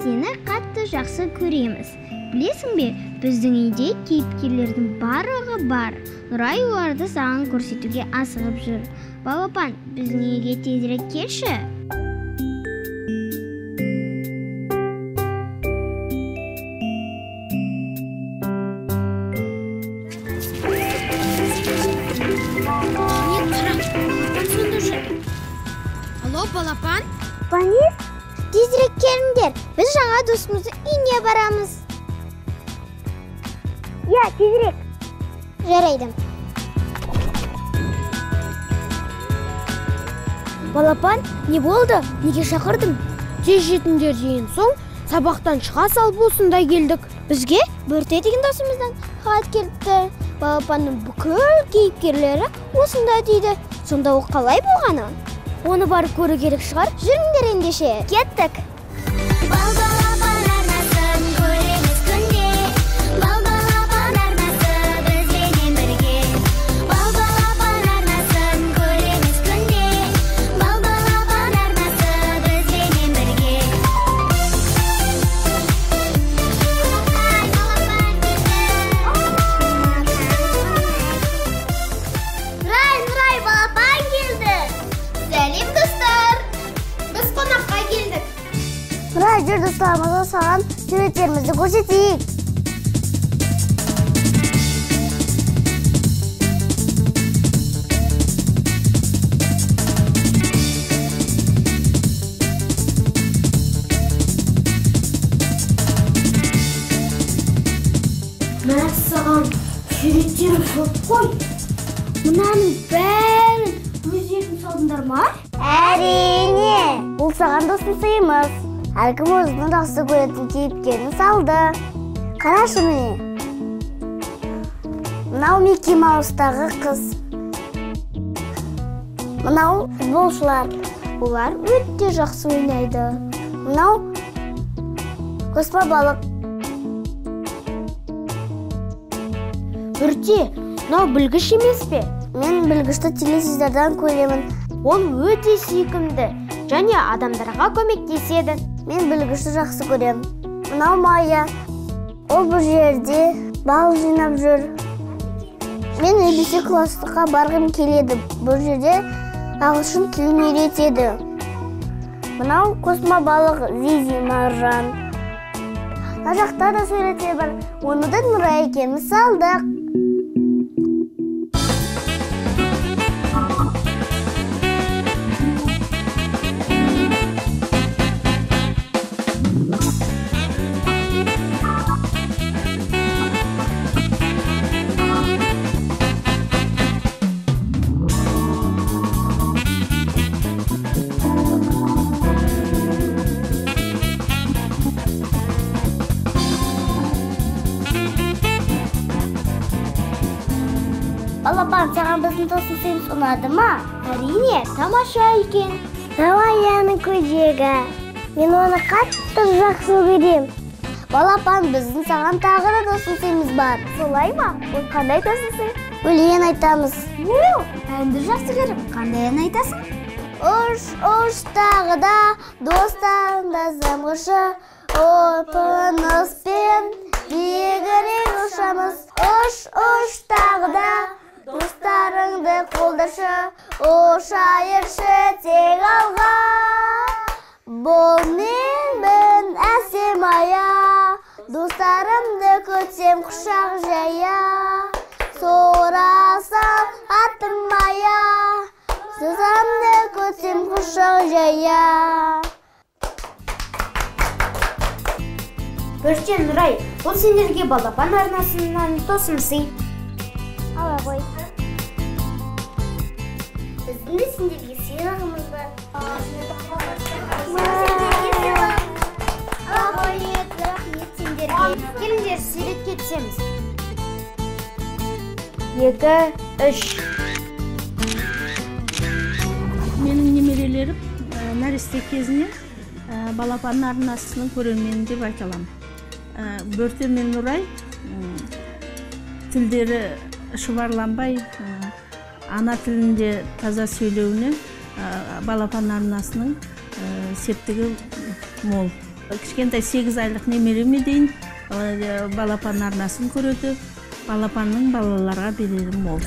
Сені қатты жақсы көреміз. Білесің бе, біздің үйде кейіпкерлердің барлығы бар. Нұрай оларды саған көрсетуге асығып жүр. Балапан, біздің үйге тезірек келші. Не, қара, Балапан сонда жүр. Алло, Балапан? Панир, тезірек келіңдер. Біз жаңа досымыздың үйіне барамыз. Иә, тезірек. Жарайды. Балапан, не болды? Неге шақырдың? Тез жетіңдер деген соң, сабақтан шыға салып осында келдік. Бізге Бөрте деген досымыздан хат келіпті. Балапанның бүкіл кейіпкерлері осында дейді. Сонда ол қалай болғаны? Оны барып көру керек шығар. Жүріңдер ендеше. Кеттік. Бал балапан арнасын көреміз күнде. Бал балапан арнасы бізбенен бірге. Бал балапан арнасын көреміз күнде. Бал балапан арнасы бізбенен бірге. Нұрай, Нұрай, балапан келді. Сәлем, достар. Біз қонаққа келдік. Нұрай, жүр достарымызға саған суреттерімізді көрсетейік. Мәссаған, суреттерің көп қой. Мынаның бәрін өздерің салдыңдар ма? Әрине, бұл саған тосын сыйымыз. Әркім өзінің жақсы көретін кейіпкерін салды. Қарашы міне. Мынау Микки Маустағы қыз. Мынау футболшылар. Олар өте жақсы ойнайды. Мынау қоспа балық. Бөрте, мынау білгіш емес пе? Мен білгішті теледидардан көремін. Ол өте сүйкімді және адамдарға көмектеседі. Мен білгішті жақсы көрем. Мынау Майя. Ол бұл жерде бал жинап жүр. Мен ABC классқа барғым келеді. Бұл жерде ағылшын тілін үйретеді. Мынау космо балық Зизи Маржан. Мына жақта да суреттер бар. Оны да Нұрай екеуміз салдық. Балапан, саған біздің тосын сыйымыз ұнады ма? Әрине, тамаша екен. Мынау Аяның көйлегі. Мен оны қатты жақсы көрем. Балапан, біздің саған тағы да тосын сыйымыз бар. Солай ма? Ол қандай тосын сый? Өлең айтамыз. О, әнді жақсы көрем. Қандай ән айтасың? Ұш, ұш тағы да достарымда самғышы. Отыныспен биігірек ұшамыз. Ұш, ұш тағы да достарыңды қолдашы, ұшайықшы тек алға. Бұл менмін әсем ая, достарымды күтсем құшақ жая. Сұрасам атым Мая, достарымды күтсем құшақ жая. Бөрте, Нұрай, бұл сендерге Балапан арнасынан тосын сый. Ала ғой. Біздің де сендерге сыйлығымыз бар. Рахмет, рахмет сендерге. Келіңдер, суретке түсеміз. 2, 3. Менің немерелерім нәресте кезінен Балапан арнасының көрермені деп айта аламын. Бөрте мен Нұрай тілдері шұбарланбай, ана тілінде таза сөйлеуіне Балапан арнасының септігі мол. Кішкентай 8 айлық немереме дейін Балапан арнасын көреді. Балапанның балаларға берері мол.